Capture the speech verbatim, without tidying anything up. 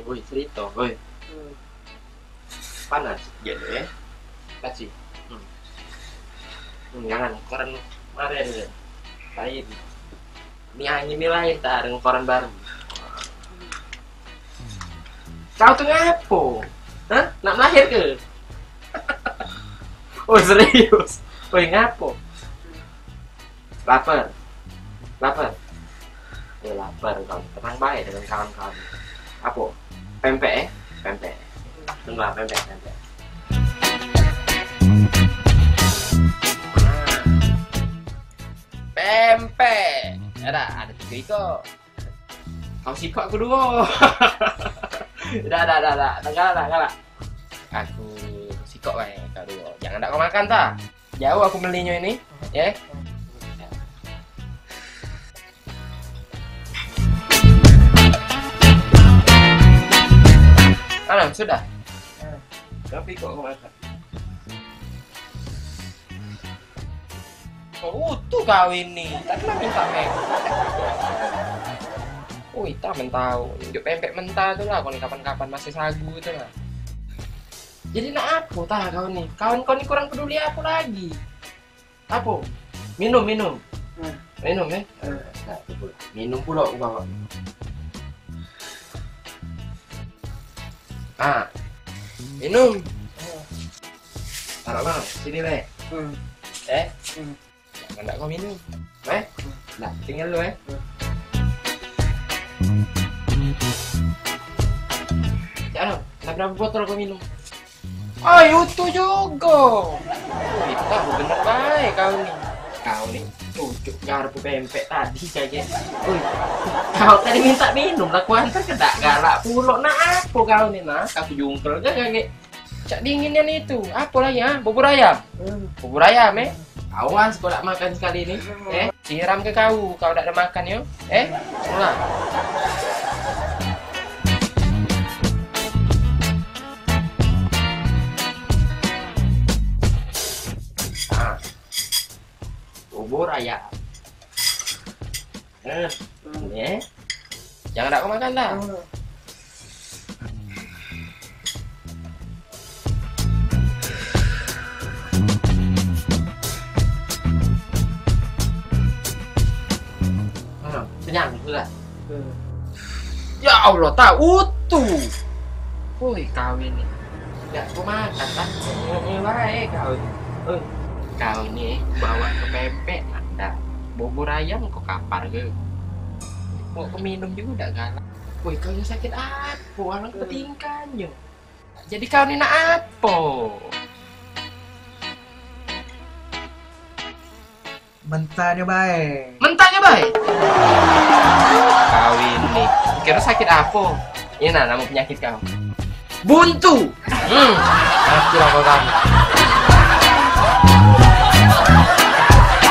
Woi, cerita, woi. Panas, ya, ya. Kasih. Hmm. Hmm, jangan, koran kemarin ya. Lain. Ini angin ni lain, tak ada koran baru. Kau tu ngapo? Hah? Nak melahir ke? Oh, serius? Woi, ngapo? Lapar. Lapar. Eh, lapar kau. Tenang bae dengan kawan-kawan. Apo? Pempek, eh? Pempek. Tunggu, pempek, pempek. Pempek. Ada, ada tiga iko. Kau sikok aku duo. Dah, dah, dah, dah. Dah galak, dah galak. Aku sikok bae kau duo. Jangan dak kau makan ta. Jauh aku melinyo ini, ya. Anu, sudah. Tapi kok kau makan? Oh, utuh kau ini. Tak pernah minta pempek. Oh, ita mentau. Njuk pempek mentah tu lah, kon kapan-kapan masih sagu tu lah. Jadi nak apo tah kau ni? Kawan kau ni kurang peduli apo lagi? Apo? Minum, minum. Hmm. Minum, eh? Hmm. Nah, tu pula. Minum pula aku bawa. Ah. Minum. Hmm. Taruh bang, sini, Bang. Hmm. Eh? Hmm. Jangan dak kau minum. Eh? Nah, tinggal lu, eh. Cak Anam, dah berapa botol kau minum? Ai, utuh jugo. Ui, tahu bener bae kau ni. Kau ni cucuk garpu pempek tadi kagek. Ui, kau tadi minta minum lah, kuantar ke dak galak pulo. Nah, apo kau ni, nah? Aku jungkel ke kagek? Cak dingin nian itu. Apo lagi, ha? Bubur ayam? Hmm. Bubur ayam, eh? Awas kau dak makan sekali ni, eh? Siram ke kau, kau dak ada makan yo, eh? Nah. Ah. Bubur ayam. Eh, ni, eh. Jangan dak kau makan dah. Hmm. Ah, kenyang sudah. Hmm. Ya Allah, tak utuh. Woi, kau ini. Dak kau makan, tak? Ngomong bae kau. Oi. Kau ni bawa ke pempek, ada. Bubur ayam kau kapar ke? Kau ke minum juga dak galak. Woi, kau ni sakit apo? Alang petingkanyo. Jadi kau ni nak apo? Mentanyo bae. Mentanyo bae. Kau ini. Kira sakit apo? Ini nah, nama penyakit kau. Buntu. Hmm. Mati lah kau kan.